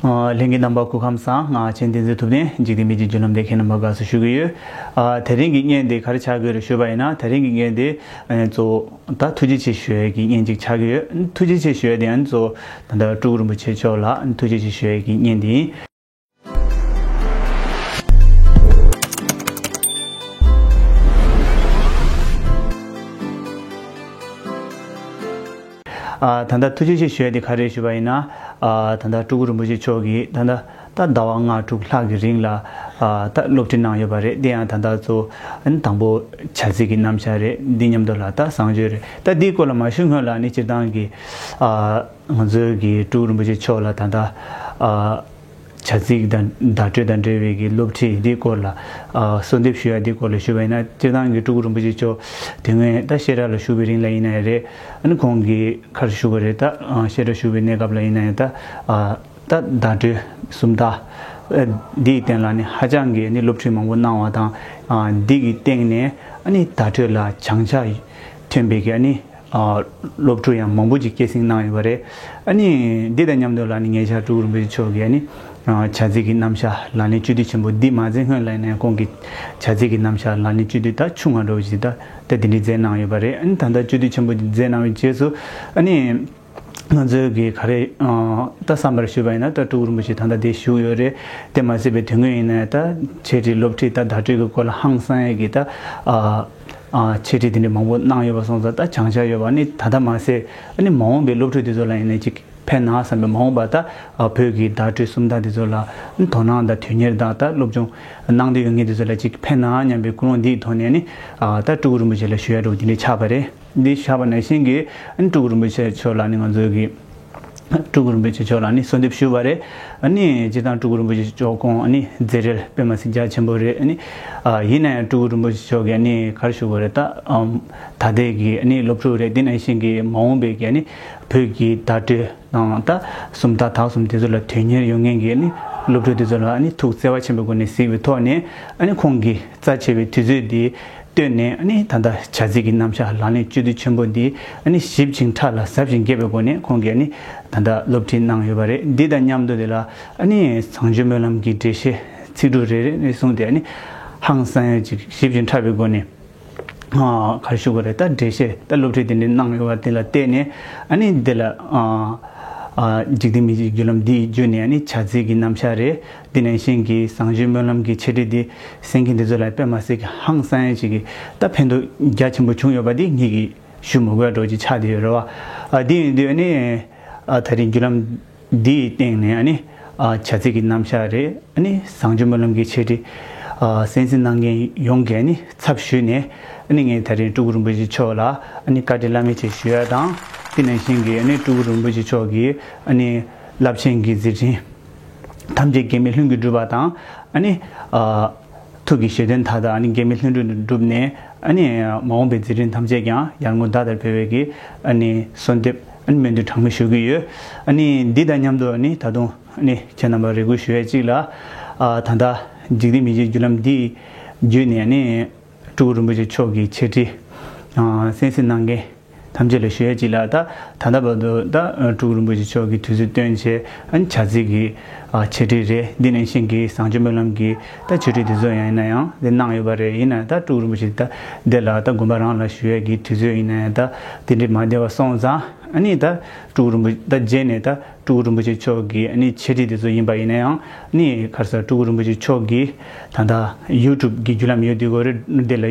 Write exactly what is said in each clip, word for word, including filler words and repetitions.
ལྷན་རྒྱས་རྣམ་པ་སྐུ་ཁམས་བཟང་། ང་མཁྱེན་བསྟན་འཛིན་ཐུབ་བསྟན། འཇིག་རྟེན་མི་ཚེའི་བརྒྱུད་ལམ་དེ་ཁྱེད་རྣམ་པ་དགའ་བསུ་ཞུ་གི་ཡོད། ཨ། དེ་རིང་གི་བརྙན་དེ་ག་རེ་ཆགས་ཀྱི་ཡོད་རེད་ཞུས་པ་ཡིན་ན། དེ་རིང་གི་བརྙན་དེ་ཨ་གཙོ་བོ་ད་ཐུགས་རྗེ་ཆེ་ཞུ་ཡས་ཀྱི་བརྙན་ཅིག་ཆགས་ཀྱི་ཡོད། ཐུགས་རྗེ་ཆེ་ཞུ་ཡས་དེ་ཨ་གཙོ་བོ་ད་ལྟ་སྤྲུལ་སྐུ་རིན་པོ་ཆེ་མཆོག་ལ་ཐུགས་རྗེ་ཆེ་ཞུ་ཡས་ཀྱི་བརྙན་དེ་ཡིན། ཨ། ད་ལྟ་ཐུགས་རྗེ་ཆེ་ཞུ་ཡ་དེ་ག་རེ་ཞུས་པ་ཡིན་ན། ཨ། ད་ལྟ་སྤྲུལ་སྐུ་རིན་པོ་ཆེ་མཆོག་གིས་ད་ལྟ་ད་ཟླ་བ་ལྔ་དྲུག་ལྷག་གི་རིང་ལ། ཨ། ད་སློབ་ཁྲིད་གནང་ཡོད་པ་རེད། དེ་ཡང་ད་ལྟ་གཙོ་བོ་དང་པོ་བྱ་ཚིག་གི་རྣམ་གཞག་རེད། འདི་མཉམ་དུ་ལ་ད་བཟང་སྤྱོད་རེད། ད་འདིའི་སྐོར་ལ་མ་ཞུ་སྔོན་ལ་ནི་སྤྱིར་བཏང་གི། ཨ། ང་ཚོའི་གི་སྤྲུལ་སྐུ་རིན་པོ་ཆེ་མཆོག་ལ་ད་ལྟ། ཨ། བྱ་ཚིག་དང་བརྡ་སྤྲོད་དང་འབྲེལ་བའི་གི་སློབ་ཁྲིད་འདིའི་སྐོར་ལ། ཨ། གསོལ་འདེབས་ཞུ་ཡ་འདིའི་སྐོར་ལ་ཞུས་པ་ཡིན་ན། སྤྱིར་བཏང་གི་སྤྲུལ་སྐུ་རིན་པོ་ཆེ་མཆོག་དེ་སྔོན་ད་བཤད་གྲྭ་ལ་བཞུགས་པའི་རིང་ལ་ཡིན་ན་ཡང་རེད། ཨ་ནི་ཁོང་གིས་ག་རེ་ཞུ་དགོས་རེད། ད། ཨ། བཤད་གྲྭ་བཞུགས་པའི་གནས་སྐབས་ལ་ཡིན་ན་ཡང་ད། ཨ། ད་བརྡ་སྤྲོད་སུམ་རྟགས། ཨ། འདིའི་སྟེང་ལ་ནི་ཧ་ཅང་གི་ནི་སློབ་ཁྲིད་མང་པོ་གནང་བ་དང་། ཨ། འདི་གི་སྟེང་ནས་ཨ་ནི་བརྡ་སྤྲོད་ལ་བྱང་ཆ་ཐོན་པའི་གི་ཨ་ནི། ཨ། སློབ་ཕྲུག་ཡང་མང་པོ་ཅིག་སྐྱེད་སྲིང་གནང་ཡོད་པ་རེད། ཨ་ནི་འདི་དང་མཉམ་དུ་ལ་ནི་ཉེ་ཆར་སྤྲུལ་སྐུ་རིན་པོ་ཆེ་མཆོག་གིས་ཨ་ནི། ཨ། བྱ་ཚིག་གི་རྣམ་གཞག་ལག་ལེན་བཅུད་བསྡུས་ཆེན་པོ་འདི་མ་མཛད་སྔོན་ལ་ཡིན་ན་ཡང་ཁོང་གིས་བྱ་ཚིག་གི་རྣམ་གཞག་ལག་ལེན་བཅུད་བསྡུས་ད་ཆུང་ང་འདྲ་བོ་ཞིག་ད་ད་འདི་འདྲ་མཛད་གནང་ཡོད་པ་རེད། ཨ་ནི་ད་ལྟ་བཅུད་བསྡུས་ཆེན་པོ་འདི་མཛད་གནང་བའི་རྗེས་སུ་ཨ་ནི། ང་ཚོའི་གི་ག་རེ། ཨ། ད་བསམ་པར་ཞུས་པ་ཡིན་ན་ད་སྤྲུལ་སྐུ་རིན་པོ་ཆེ་ད་ལྟ་འདིར་བཞུགས་ཡོད་རེད། དེ་མ་ཟད་པའི་དོན་དངོས་ཡིན་ན་ད་འཆད་ཁྲིད་སློབ་ཁྲིད་ད་བརྡ་སྤྲོད་ཀྱི་སྐོར་ལ་ཧང་སང་ཡས་ཀྱི་ད། ཨ། ཨ། འཆད་ཁྲིད་དེ་འདྲ་མང་པོ་གནང་ཡོད་པ་སོང་ཙང་ད་བྱང་ཆ་ཡོད་པ་ནི་ད་ལྟ་མ་ཟད་ཨ་ནི་མ་འོངས་པའི་སློབ་ཕྲུག་དེ་ཚོ་ལ་ཡིན་ན་ཅིག་ཕན་ན་བསམ་པའི་མ་འོངས་པ་ད། ཨ། བོད་ཀྱི་བརྡ་སྤྲོད་སུམ་རྟགས་དེ་ཚོ་ལ་དོ་སྣང་དང་དོན་གཉེར་དང་ད་སློབ་སྦྱོང་གནང་འདོད་ཡོད་མཁན་དེ་ཚོ་ལ་ཅིག་ཕན་ན་སྙམ་པའི་ཀུན་སློང་འདིའི་ཐོག་ནས་ནི། ཨ། ད་སྤྲུལ་སྐུ་རིན་པོ་ཆེ་ལ་ཞུ་ཡ་འདྲ་བོ་དེ་འདྲ་ཆགས་པ་རེད། འདི་ཆགས་པ་ནང་བཞིན་གྱི་ཨ་ནི་སྤྲུལ་སྐུ་རིན་པོ་ཆེ་མཆོག་ལ་ནི་ང་ཚོའི་གི་སྤྲུལ་སྐུ་རིན་པོ་ཆེ་མཆོག་ལ་ནི་གསོལ་འདེབས་ཞུས་པ་རེད། ཨ་ནི་སྤྱིར་བཏང་སྤྲུལ་སྐུ་རིན་པོ་ཆེ་མཆོག་ཁོང་ཨ་ནི་མཛད་རྗེས་དཔེ་མ་སྲིད་རྒྱ་ཆེན་པོ་རེད། ཨ་ནི། ཨ། ཡིན་ན་ཡང་སྤྲུལ་སྐུ་རིན་པོ་ཆེ་མཆོག་གིས་ཨ་ནི་ག་རེ་ཞུ་དགོས་རེད། ད། ཨམ། ད་ལྟའི་གི་ཨ་ནི་སློབ་ཕྲུག་རེད། དེ་ནང་བཞིན་གྱི་མ་འོངས་པའི་གི་ཨ་ནི་བོད་ཀྱི་བརྡ་སྤྲོད་དང་ད་སུམ་རྟགས་དག་གསུམ་དེ་ཚོ་ལ་དོན་གཉེར་ཡོད་མཁན་གྱི་ཨ་ནི་སློབ་ཕྲུག་དེ་ཚོ་ལ་ཨ་ནི་ཐུགས་བརྩེ་བ་ཆེན་པོའི་སྒོ་ནས་གཟིགས་པའི་ཐོག་ནས་ཨ་ནི་ཁོང་གིས་རྩ་ཆེ་བའི་དུས་ཚོད་འདི་བཏོན་ནས་ཨ་ནི་ད་ལྟ་བྱ་ཚིག་གི་རྣམ་གཞག་ལག་ལེན་བཅུད་བསྡུས་ཆེན་པོ་འདི་ཨ་ནི་ཞིབ་ཅིང་ཕྲ་ལ་ཟབ་ཅིང་རྒྱས་པའི་སྒོ་ནས་ཁོང་གིས་ཨ་ནི་ད་ལྟ་སློབ་ཁྲིད་གནང་ཡོད་པ་རེད། འདི་དང་མཉམ་དུ་དེ་ལ་ཨ་ནི་བཟང་སྤྱོད་སྨོན་ལམ་གྱི་འགྲེལ་བཤད་ཚིག་འབྲུ་རེ་རེ་ནས་བཟུང་སྟེ་ཨ་ནི་ཧང་སང་ཡ་ཅིག་ཞིབ་ཅིང་ཕྲ་བའི་སྒོ་ནས། ཨ། ག་རེ་ཞུ་དགོས་རེད། ད་འགྲེལ་བཤད་ད་སློབ་ཁྲིད་དེ་འདྲ་གནང་ཡོད་པ་དེ་ལ་བལྟས་ནས་ཨ་ནི་འདི་ལ། ཨ། ཨ། འཇིག་རྟེན་མི་ཚེའི་བརྒྱུད་ལམ་འདི་བརྒྱུད་ནས་ཨ་ནི་བྱ་ཚིག་གི་རྣམ་གཞག་རེད། འདི་ནང་བཞིན་གྱི་བཟང་སྤྱོད་སྨོན་ལམ་གྱི་འཆད་ཁྲིད་འདི་གསན་མཁན་དེ་ཚོ་ལ་དཔེ་མ་སྲིད་ཀྱི་ཧང་སང་ཡ་ཅིག་གི་ད་ཕན་ཐོགས་རྒྱ་ཆེན་པོ་བྱུང་ཡོད་པ་འདི་ངེད་ཀྱིས་ཞུ་མི་དགོས་འགྲོ་ཅིག་ཆགས་བསྡད་ཡོད་རེད་བ། ཨ། འདི་ཡིན་དུས་ཨ་ནི། ཨ། ད་རིང་བརྒྱུད་ལམ་འདིའི་སྟེང་ནས་ཨ་ནི། ཨ། བྱ་ཚིག་གི་རྣམ་གཞག་རེད། ཨ་ནི་བཟང་སྤྱོད་སྨོན་ལམ་གྱི་འཆད་ཁྲིད། ཨ། གསན་གཟིགས་གནང་མཁན་ཡོངས་ཀྱི་ཨ་ནི་ཚབ་ཞུས་ནས་ཨ་ནི་ངས་ད་རིང་སྤྲུལ་སྐུ་རིན་པོ་ཆེ་མཆོག་ལ་ཨ་ནི་བཀའ་དྲིན་བླ་མེད་ཆེ་ཞུ་ཡ་དང་། དེ་ནང་བཞིན་གྱི་ཨ་ནི་སྤྲུལ་སྐུ་རིན་པོ་ཆེ་མཆོག་གི་ཨ་ནི་རླབས་ཆེན་གྱི་མཛད་འཕྲིན་ཐམས་ཅད་འགལ་མེད་ལྷུན་གྱིས་གྲུབ་པ་དང་། ཨ་ནི། ཨ། ཐུགས་ཀྱི་བཞེད་དོན་མཐའ་དག་ཨ་ནི་འགལ་མེད་ལྷུན་གྲུབ་ཏུ་གྲུབ་ནས་ཨ་ནི་མ་འོངས་པའི་མཛད་འཕྲིན་ཐམས་ཅད་ཀྱང་ཡར་ངོ་ཟླ་ལྟར་འཕེལ་བའི་གི་ཨ་ནི་གསོལ་འདེབས་ཨ་ནི་སྨོན་འདུན་གྲངས་མེད་ཞུ་གི་ཡོད། ཨ་ནི་འདི་དང་མཉམ་དུ་ཨ་ནི་ད་དུང་ཨ་ནི་ཁྱེད་རྣམ་པར་རེ་སྐུལ་ཞུ་ཡས་གཅིག་ལ། ཨ། ད་ལྟ་འཇིག་རྟེན་མི་ཚེའི་བརྒྱུད་ལམ་འདི་བརྒྱུད་ནས་ཨ་ནི་སྤྲུལ་སྐུ་རིན་པོ་ཆེ་མཆོག་གི་འཆད་ཁྲིད་ཨ་གསན་གཟིགས་གནང་མཁན་ཐམས་ཅད་ལ་ཞུ་ཡས་གཅིག་ལ། ད་ད་ལྟ་བར་དུ་ད་སྤྲུལ་སྐུ་རིན་པོ་ཆེ་མཆོག་གིས་དུས་ཚོད་བཏོན་བྱས་ཨ་ནི་བྱ་ཚིག་གི་ཨ་འཆད་ཁྲིད་རེད། འདི་ནང་བཞིན་གྱི་བཟང་སྤྱོད་སྨོན་ལམ་གྱི་ད་འཆད་ཁྲིད་དེ་ཚོ་ཡང་ཡིན་ན་ཡང་དེ་གནང་ཡོད་པ་རེད། ཡིན་ན་ད་སྤྲུལ་སྐུ་རིན་པོ་ཆེ་ད་འདི་ལ་ད་དགོན་པ་རང་ལ་ཞུ་ཡས་ཀྱི་དུས་ཚོད་ཡིན་ན་ཡང་ད་དེ་འདྲའི་མ་བདེ་བ་སོང་ཙང་ཨ་ནི་ད་སྤྲུལ་སྐུ་རིན་པོ་ཆེ་ད་རྗེས་ནས་ད་སྤྲུལ་སྐུ་རིན་པོ་ཆེ་མཆོག་གི་ཨ་ནི་འཆད་ཁྲིད་དེ་ཚོ་ཡིན་པ་ཡིན་ན་ཡང་ཨ་ནི་ག་རེ་ཟེར་སྤྲུལ་སྐུ་རིན་པོ་ཆེ་མཆོག་གི་ད་ལྟ་ཡུ་ཊུབ་གི་བརྒྱུད་ལམ་ཡོད་དུས་གོ་རེ་འདི་ལ་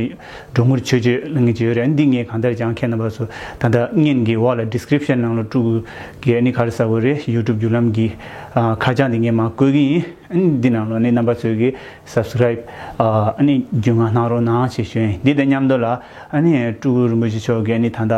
འབྲོང་ངུར་ཆོས་སྤྱོད་ལབ་མཁན་ཅིག་ཡོད་རེད། འདི་ངས་གང་ལྟར་ཀྱང་ཁྱེད་རྣམ་པ་ཚོ་ད་ལྟ་བརྙན་གྱི་འོག་ལ་ཌི་སི་ཀི་རིབ་ཤན་ནང་ལ་སྤྲུལ་སྐུ་གི་ཨ་ནི་ག་རེ་ཟེར་དགོས་རེད། ཡུ་ཊུབ་བརྒྱུད་ལམ་གྱི་ཨ་ཁ་བྱང་འདི་ངས་མར་བཀོད་ཀྱི་ཡིན། ཨ་ནི་འདི་ནང་ལ་ནི་རྣམ་པ་ཚོས་ཀྱི་སབ་སི་ཀི་རབ་ཨ་ནི་རྒྱུས་མངའ་གནང་རོགས་གནང་ཞེས་ཞུ་ཡིན། འདི་དང་མཉམ་དུ་ལ་ཨ་ནི་སྤྲུལ་སྐུ་རིན་པོ་ཆེ་མཆོག་གི་ཨ་ནི་ད་ལྟ་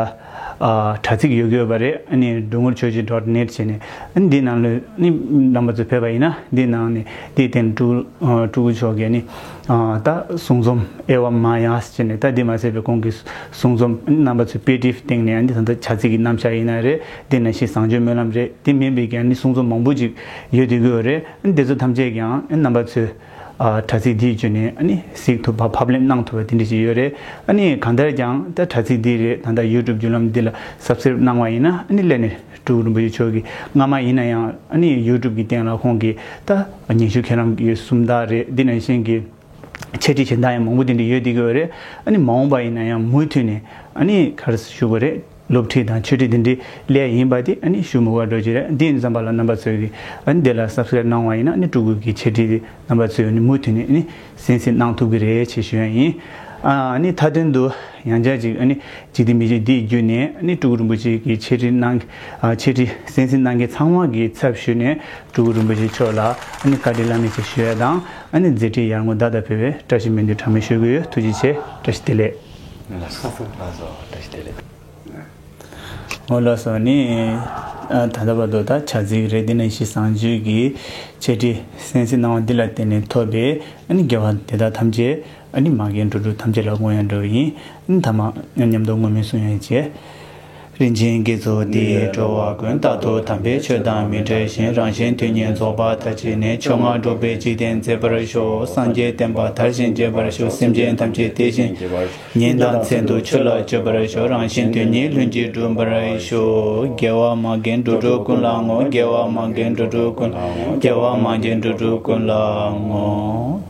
ཨ་དྲ་ཚིགས་ཡོད་ཀྱི་ཡོད་པ་རེད། ཨ་ནི་འབྲོང་ངུར་ཆོས་སྤྱོད་ཌོཊ་ནེཊ་བྱས་ནས་ཨ་ནི་འདི་ནང་ལ་ནི་རྣམ་པ་ཚོས་ཕེབས་པ་ཡིན་ན་འདི་ནང་ནས་འདི་སྟེང་སྤྲུལ་ཨ་སྤྲུལ་སྐུ་མཆོག་གི་ཨ་ནི་ཨ་ད་གསུང་རྩོམ་ཨེ་ཝ་མ་ཡཱ་ཟེར་ནས་ད་འདི་མ་ཟད་པའི་ཁོང་གི་གསུང་རྩོམ་རྣམ་པ་ཚོས་པི་ཌི་ཨེཕ་སྟེང་ནས་ཨ་ནི་ད་ལྟ་བྱ་ཚིག་གི་རྣམ་གཞག་ཡིན་ན་རེད། འདི་ནང་བཞིན་བཟང་སྤྱོད་སྨོན་ལམ་རེད། འདི་མིན་པའི་ཀྱང་ཨ་ནི་གསུང་རྩོམ་མང་པོ་ཅིག་ཡོད་དེ་གི་ཡོད་རེད། ཨ་ནི་འདི་ཚོ་ཐམས་ཅད་ཀྱང་ཨ་ནི་རྣམ་པ་ཚོས་ ཨ་དྲ་ཚིགས་འདི་བརྒྱུད་ནས་ཨ་ནི་གཟིགས་ཐུབ་པ་ཕབ་ལེན་གནང་ཐུབ་པ་དེ་འདྲ་ཞིག་ཡོད་རེད། ཨ་ནི་གང་ལྟར་ཀྱང་ད་དྲ་ཚིགས་འདི་རེད། ད་ལྟ་ཡུ་ཊུབ་བརྒྱུད་ལམ་འདི་ལ་སབ་སི་ཀ་རེབ་གནང་བ་ཡིན་ན་ཨ་ནི་སླད་ནས་སྤྲུལ་སྐུ་རིན་པོ་ཆེ་མཆོག་གིས་སྔ་མ་ཡིན་ན་ཡང་ཨ་ནི་ཡུ་ཊུབ་ཀྱི་སྟེང་ལ་ཁོང་གིས་ད་སྙན་ཞུ་ཁྱེད་རང་གི་སུམ་རྟགས་རེད། འདི་ནང་བཞིན་གྱི་འཆད་ཁྲིད་གཞན་དག་ཡང་མང་པོ་དེ་འདྲ་ཡོད་བསྡད་ཀྱི་ཡོད་རེད། ཨ་ནི་མ་འོངས་པ་ཡིན་ན་ཡང་མུ་མཐུད་ནས་ཨ་ནི་ག་རེ་ཞུ་དགོས་རེད། སློབ་ཁྲིད་དང་ཆོས་ཁྲིད་འདི་འདྲའི་སླད་ཡིན་པ་དེ་ཨ་ནི་ཞུ་མི་དགོས་འགྲོ་གི་རེད། འདི་ཡིན་ཙམ་པ་ལ་རྣམ་པ་ཚོས་ཀྱི་ཨ་ནི་འདི་ལ་སབ་སི་ཀ་རེབ་གནང་བ་ཡིན་ན་ཨ་ནི་སྤྲུལ་སྐུ་གི་འཆད་ཁྲིད་དེ་རྣམ་པ་ཚོས་ནི་མུ་མཐུད་ནས་ནི་གསན་གཟིགས་གནང་ཐུབ་ཀྱི་རེད་ཅེས་ཞུ་ཡ་ཡིན། ཨ་ནི་མཐའ་དོན་དུ་ཡང་བསྐྱར་ཅིག་ཨ་ནི་འཇིག་རྟེན་མི་ཆོས་འདི་བརྒྱུད་ནས་ཨ་ནི་སྤྲུལ་སྐུ་རིན་པོ་ཆེ་གི་འཆད་ཁྲིད་གནང་ཨ་འཆད་ཁྲིད་གསན་གཟིགས་གནང་མཁན་ཚང་མ་གི་ཚབ་ཞུས་ནས་སྤྲུལ་སྐུ་རིན་པོ་ཆེ་མཆོག་ལ་ཨ་ནི་བཀའ་དྲིན་བླ་མེད་ཅེས་ཞུ་ཡ་དང་། ཨ་ནི་མཛད་འཕྲིན་ཡར་ངོ་ཟླ་ལྟར་འཕེལ་བའི་བཀྲ་ཤིས་སྨོན་འདུན་གྲངས་མེད་ཞུ་གི་ཡོད། ཐུགས་རྗེ་ཆེ། བཀྲ་ཤིས་བདེ་ལེགས། ལགས་སོ། ལགས་སོ། བཀྲ་ཤིས་བདེ་ལེགས། འོ་ལགས་སོ། ནི་ཨ་ད་ལྟ་བར་དུ་ད་བྱ་ཚིག་རེད། འདི་ནང་བཞིན་བཟང་སྤྱོད་ཀྱི་འཆད་ཁྲིད་གསན་གཟིགས་གནང་བ་འདི་ལ་བརྟེན་ནས་ཐོབ་པའི་ཨ་ནི་དགེ་བ་དེ་དག་ཐམས་ཅད་ཨ་ནི་མ་རྒན་འགྲོ་དྲུག་ཐམས་ཅད་ལ་བསྔོ་ཡང་འགྲོ་བ་ཡིན། ཨ་ནི་ཐ་མ་མཉམ་དུ་བསྔོ་སྨོན་གསུང་ཡང་བྱེད། རིན་ཆེན་དགེ་ཚོགས་འདི་ཡིས་འགྲོ་བ་ཀུན། རྟག་ཏུ་དམ་པའི་ཆོས་དང་མི་འབྲལ་ཞིང་། རང་གཞན་དོན་གཉིས་རྫོགས་པ་མཐར་ཕྱིན་ནས། མཆོག་མངའ་འགྲོ་བའི་འཇིག་རྟེན་མཛེས་པར་ཤོག་སངས་རྒྱས་བསྟན་པ་དར་ཞིང་རྒྱས་པར་ཤོག་སེམས་ཅན་ཐམས་ཅད་བདེ་ཞིང་ཉིན་དང་མཚན་དུ་ཆོས་ལ་སྤྱོད་པར་ཤོག་རང་གཞན་དོན་གཉིས་ལྷུན་གྱིས་འགྲུབ་པར་ཤོག་དགེ་བ་མ་རྒན་འགྲོ་དྲུག་ཀུན་ལ་བསྔོ། དགེ་བ་མ་རྒན་འགྲོ་དྲུག་ཀུན་ལ་བསྔོ། དགེ་བ་མ་རྒན་འགྲོ་དྲུག་ཀུན་ལ་བསྔོ།